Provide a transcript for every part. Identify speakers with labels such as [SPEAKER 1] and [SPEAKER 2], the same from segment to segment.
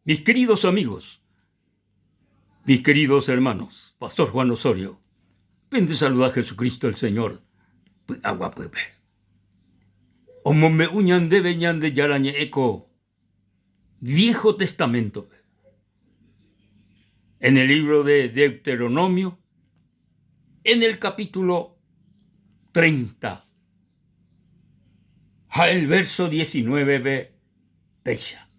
[SPEAKER 1] Mis queridos amigos, mis queridos hermanos, Pastor Juan Osorio, pende saluda Jesucristo el Señor py'aguapýpe. Omombe'u ñandéve Ñandejára ñe'ẽ ko Viejo Testamento-pe. En el libro de Deuteronomio, en el capítulo 30 ha el verso 19-pe péicha,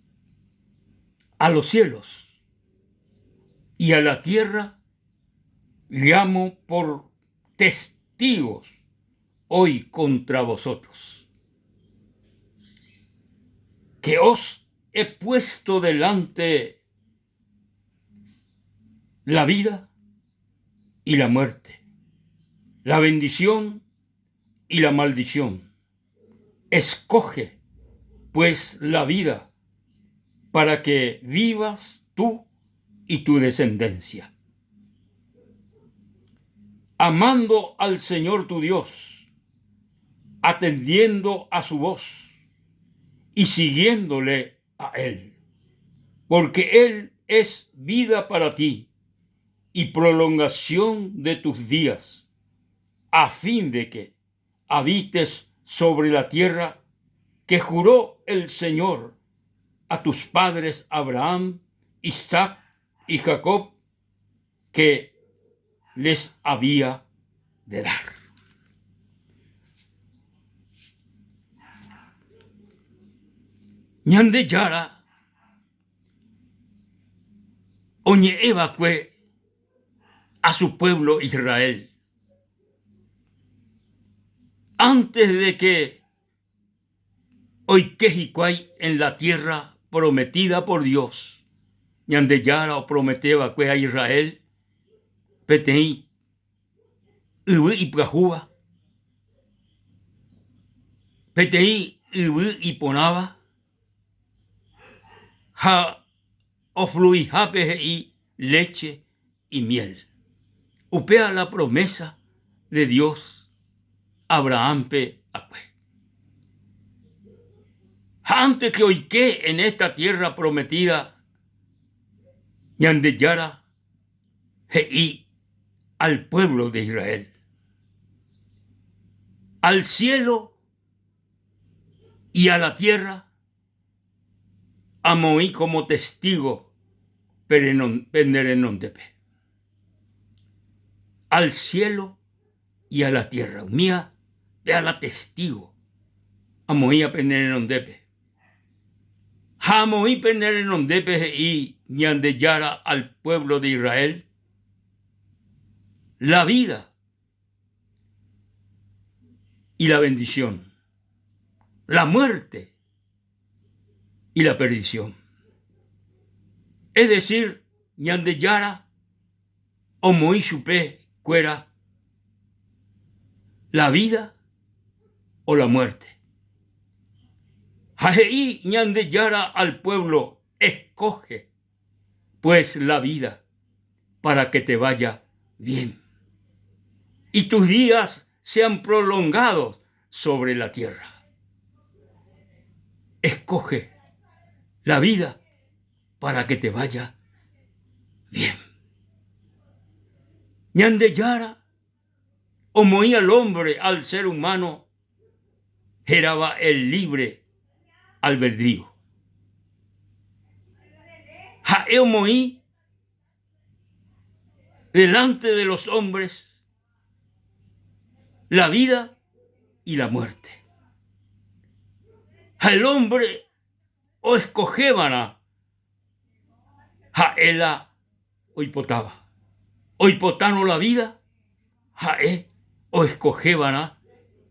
[SPEAKER 1] A los cielos y a la tierra llamo por testigos hoy contra vosotros, que os he puesto delante la vida y la muerte, la bendición y la maldición. Escoge, pues, la vida para que vivas tú y tu descendencia. Amando al Señor tu Dios, atendiendo a su voz y siguiéndole a Él, porque Él es vida para ti y prolongación de tus días, a fin de que habites sobre la tierra que juró el Señor a tus padres Abraham, Isaac y Jacob, que les había de dar. Ñandejára oñe'ẽ va'ekue a su pueblo Israel antes de que oike hikuái en la tierra prometida por Dios, Ñandejára opromete va'ekue a Israel peteĩ yvy ipyahúva, peteĩ yvy iporãva ha ofluihápe he'i leche y miel. Upéva la promesa de Dios Abrahámpe akue. Ha antes que oike en esta tierra prometida, Ñandejára he'i al pueblo de Israel, al cielo y a la tierra amoĩ como testigo pene renondépe. Al cielo y a la tierra, umía péa la testigo amoĩva pene renondépe. Ha amoĩ pene renondépe he'i Ñandejára al pueblo de Israel, la vida y la bendición, la muerte y la perdición. Es decir, Ñandejára omoĩ chupe kuéra la vida o la muerte. Ha he'i Ñandejára al pueblo, escoge pues la vida para que te vaya bien y tus días sean prolongados sobre la tierra. Escoge la vida para que te vaya bien. Ñandejára omoĩ al hombre, al ser humano, hérava el libre albedrío. Ha'e omoĩ delante de los hombres la vida y la muerte. Ha el hombre oescogevarã ha'e la oipotáva. Oipotárõ la vida, ha'e oescogevarã,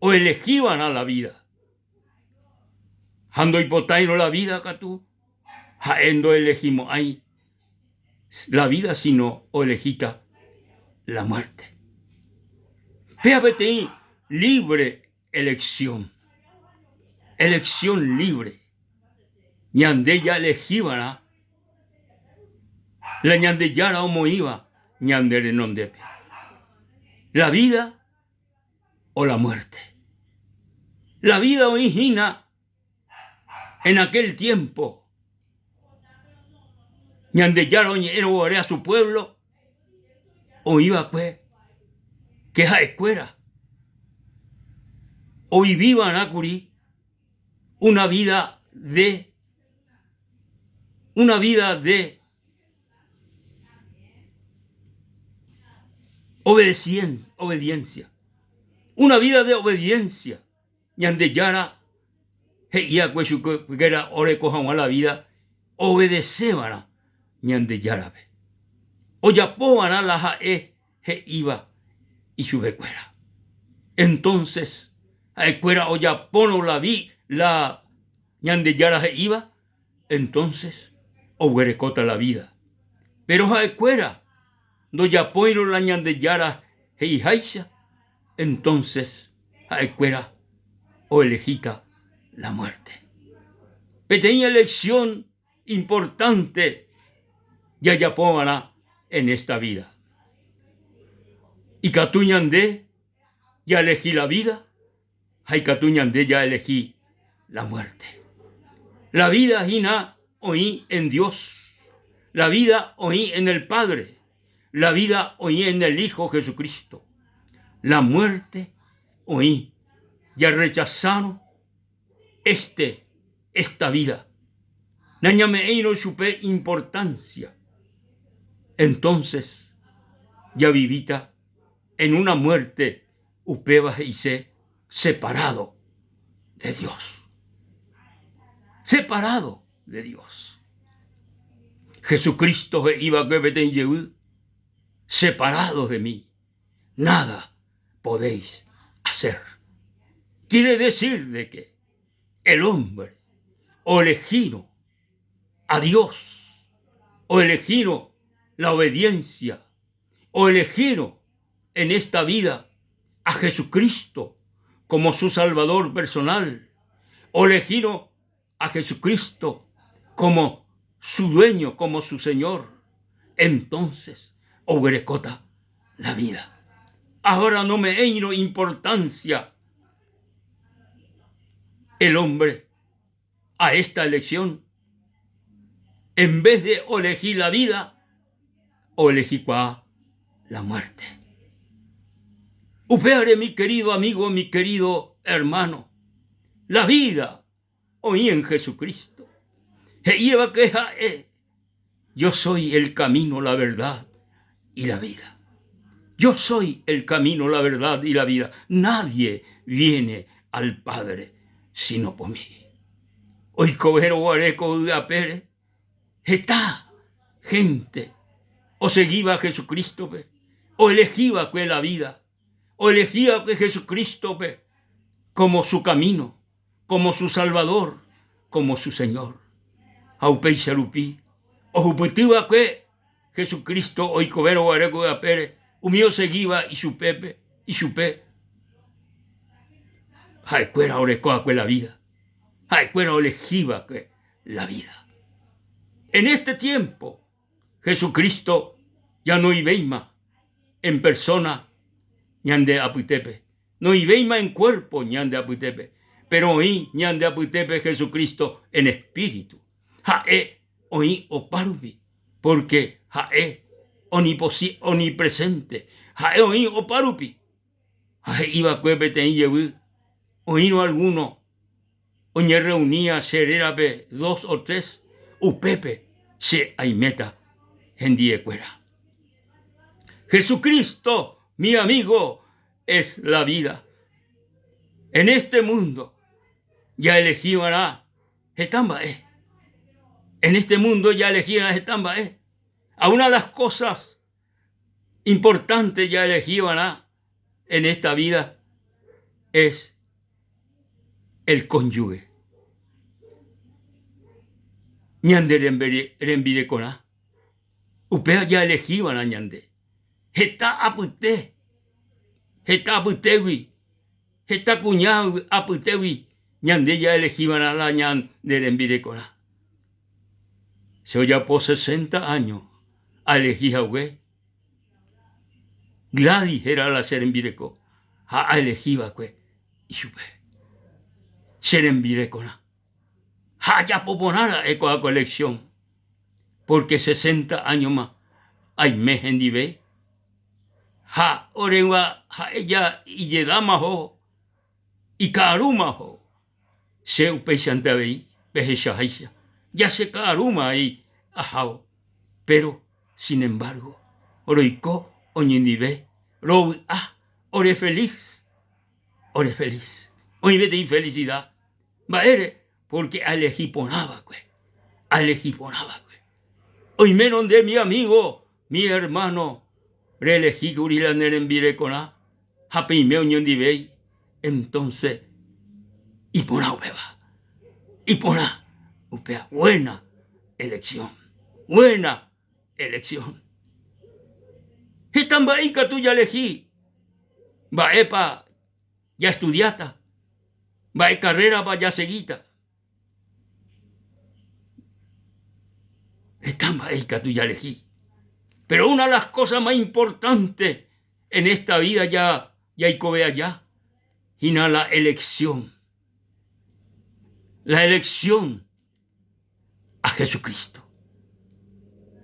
[SPEAKER 1] oelegivarã la vida. Ha ndoipotáirõ la vida katu, ha'e ndoelegimo'ãi la vida sino oelegíta la muerte. Péva peteĩ libre elección, elección libre. Ñande jaelegiva'erã la Ñandejára omoĩva ñande renondépe, la vida o la muerte. La vida oĩ hína en aquel tiempo. Ñandejára oñe'ẽrõ guare a su pueblo, oĩ va'ekue ke ha'ekuéra ovivi va'erã kuri una vida de una vida de obediencia, una vida de obediencia. Ñandejára he'i va'ekue chupekuéra oreko hag̃ua la vida oobedese va'erã Ñandejárape. Ojapo va'erã la ha'e he'íva ichupekuéra. Entonces ha'ekuéra ojapórõ la vi la Ñandejára he'íva, entonces oguerekóta la vida. Péro ha'ekuéra ndojapóirõ la Ñandejára he'iháicha, entonces ha'ekuéra oelehíta la muerte. Peteĩ elección importante jajapova'erã en esta vida. Ikatu ñande jaelehi la vida ha ikatu ñande jaelehi la muerte. La vida hína oĩ en Dios, la vida oĩ en el Padre, la vida oĩ en el Hijo Jesucristo. La muerte oĩ jarrechasárõ este esta vida, nañame'ẽirõ chupe importancia, entonces javivíta en una muerte upéva he'ise separado de Dios. Separado de Dios. Jesucristo he'i va'ekue peteĩ jevy, separados de mí, nada podéis hacer. Quiere decir de que el hombre oelegírõ a Dios, oelegírõ la obediencia, oelegírõ en esta vida a Jesucristo como su Salvador personal, oelegírõ a Jesucristo como su dueño, como su Señor, entonces oguerekóta la vida. Ahora nome'ẽirõ importancia el hombre a esta elección, en vez de oelegi la vida, oelegikuaa la muerte. Upévare mi querido amigo, mi querido hermano, la vida oĩ en Jesucristo. He'íva que ha'e, yo soy el camino, la verdad y la vida. Yo soy el camino, la verdad y la vida. Nadie viene al Padre sino por mí. Oikovérõ guare ko yvy apére, heta hénte osegíva Jesucrístope, oelegi va'ekue la vida, oelegi va'ekue Jesucrístope como su camino, como su Salvador, como su Señor. Ha upéicha rupi ohupyty va'ekue Jesucristo oikovérõ guare ko yvy apére umi osegíva ichupépe, ichupe. Ha'ekuéra oreko va'ekue la vida, ha'ekuéra oelegi va'ekue la vida. En este tiempo Jesucristo ya noĩvéima en persona ñande apytépe, noĩvéima en cuerpo ñande apytépe, pero oĩ ñande apytépe Jesucristo en espíritu. Ha'e oĩ opárupi, porque ha'e onipresente, ha'e oĩ opárupi. Ha he'i va'ekue peteĩ jevy, oĩrõ alguno oñerreuníva che rérape dos o tres, upépe che aiméta hendiekuéra. Jesucristo, mi amigo, es la vida. En este mundo jaelegi va'erã heta mba'e. En este mundo jaelegi va'erã heta mba'e. A una de las cosas importante jaelegi va'erã en esta vida es el cónyuge. Ñande rembirekorã, upéva jaelegi va'erã ñande. Heta apyte, heta apytégui, heta kuña apytégui ñande jaelegi va'erã la ñande rembirekorã. Che ojapo sesenta áño aelegi hague Gladys héra la che rembireko ha aelegi va'ekue ichupe che rembirekorã. Ha ajapo porã ra'e ko'ã ko elección. Pórke sesenta áñoma aime hendive, ha oregua ha'e ja ijedáma oho, ika'arúma oho. Che upéichante avei pehechaháicha, ja cheka'arúma avei ahávo. Péro, sin embargo, roiko oñondive, rovy'a, orefeliz, orefeliz. Oĩ peteĩ felisida. Mba'ére? Pórke aelehi porã va'ekue, aelehi porã va'ekue. Oimérõ nde mi amigo, mi hermano, reelehi kuri la ne rembirekorã ha peime oñondivéi, entonce iporã upéva, iporã upéva, buena elección, buena elección. Heta mba'e ikatu jalehi, mba'épa jaestudiáta, mba'e karrérapa jasegíta. Heta mba'e ikatu jalehi. Péro una de las kósa más importante en esta vida ja jaikove aja hína la elección. La elección a Jesucristo.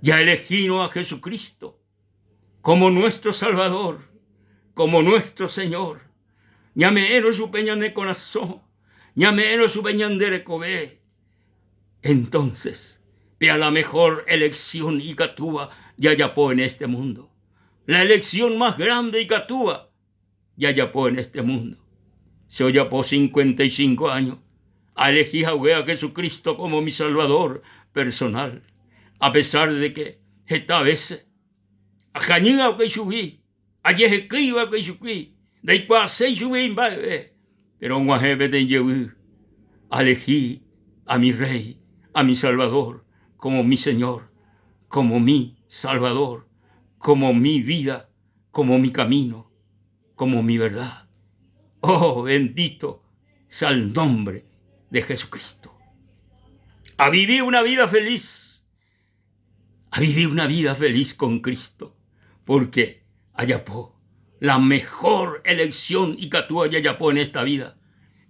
[SPEAKER 1] Jaelehírõ a Jesucristo como nuestro Salvador, como nuestro Señor, ñame'ẽrõ chupe ñane korasõ, ñame'ẽrõ chupe ñande rekove, entonces péa la mejor elección ikatúva jajapo en este mundo. La elección más grande ikatúva jajapo en este mundo. Che ojapo 55 años aelegi hague a Jesucristo como mi Salvador personal, a pesar de que heta veces akañy va'ekue ichugui, ajehekýi va'ekue ichugui, ndaikuaaséi chugui mba'eve, pero og̃uahẽ peteĩ jevy aelegi a mi Rey, a mi Salvador, como mi Señor, como mi Salvador, como mi vida como mi camino, como mi verdad. Oh, bendito sea el nombre de Jesucristo. A vivir una vida feliz, a vivir una vida feliz con Cristo, porque ajapo la mejor elección ikatúva jajapo en esta vida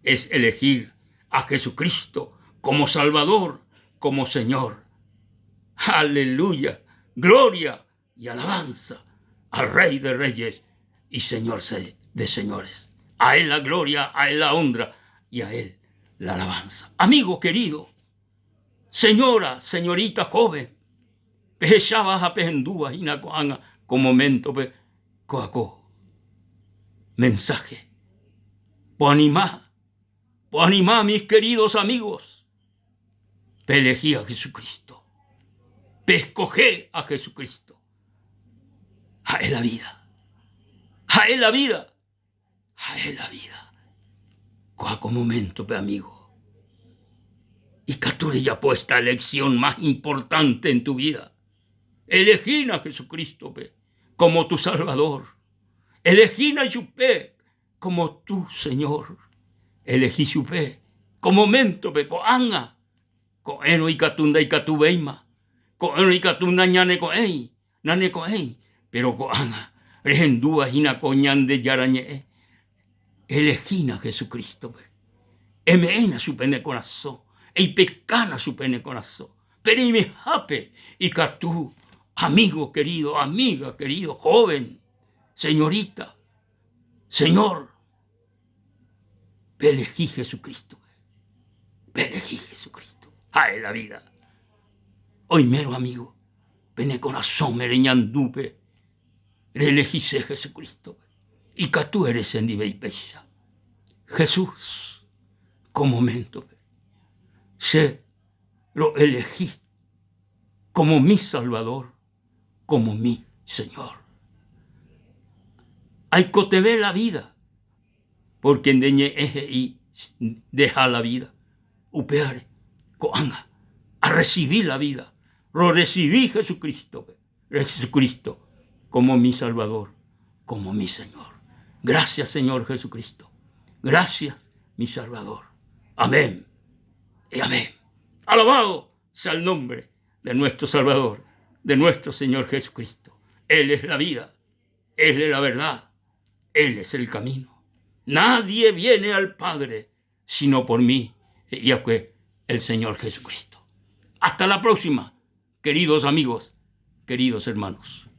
[SPEAKER 1] es elegir a Jesucristo como Salvador, como Señor. Aleluya, gloria y alabanza al Rey de Reyes y Señor de Señores. A Él la gloria, a Él la honra y a Él la alabanza. Amigo querido, señora, señorita joven, pehecháva ha pehendúva hína ko'ág̃a ko moméntope kóa ko mensaje. Poanima, poanima mis queridos amigos, Peelegi a Jesucristo. Peescoge a Jesucristo. Ha'e la vida. Ha'e la vida. Ha'e la vida. Ko'ã ko moméntope, amigo, ikatu rejapo esta elección más importante en tu vida. Elegína Jesucrístope como tu Salvador. Elegína ichupe como tu Señor. Elehi chupe ko moméntope, ko'ág̃a, ko'ẽrõ ikatu ndaikatuvéima, ko'ẽrõ ikatu nañaneko'ẽi, naneko'ẽi, péro ko'ág̃a rehendúva hína ko Ñandejára Ñe'ẽ, elehína Jesucrístope, eme'ẽna chupe ne korasõ, eipekána chupe ne korasõ, pe reimehápe ikatu, amigo querido, amiga querido, joven, señorita, Señor, peelegi Jesucristo-pe, peelegi Jesucristo, ha'e la vida. Oimérõ amigo, pene korasõme reñandúpe reelegise Jesucristo-pe, ikatu ere chendive ipéicha, Jesús, ko momento-pe che roelegi como mi Salvador. como mi Señor. Aikotevẽ la vida, porque nde ñe'ẽ he'i ndeha la vida. Upévare ko'ág̃a arrecibi la vida, rorecibi Jesucristo-pe, Jesucristo como mi Salvador, como mi Señor. Gracias Señor Jesucristo, gracias mi Salvador. Amén y amén. Alabado sea el nombre de nuestro Salvador, de nuestro Señor Jesucristo. Él es la vida, Él es la verdad, Él es el camino. Nadie viene al Padre sino por mí, he'i va'ekue el Señor Jesucristo. Hasta la próxima. Queridos amigos, queridos hermanos.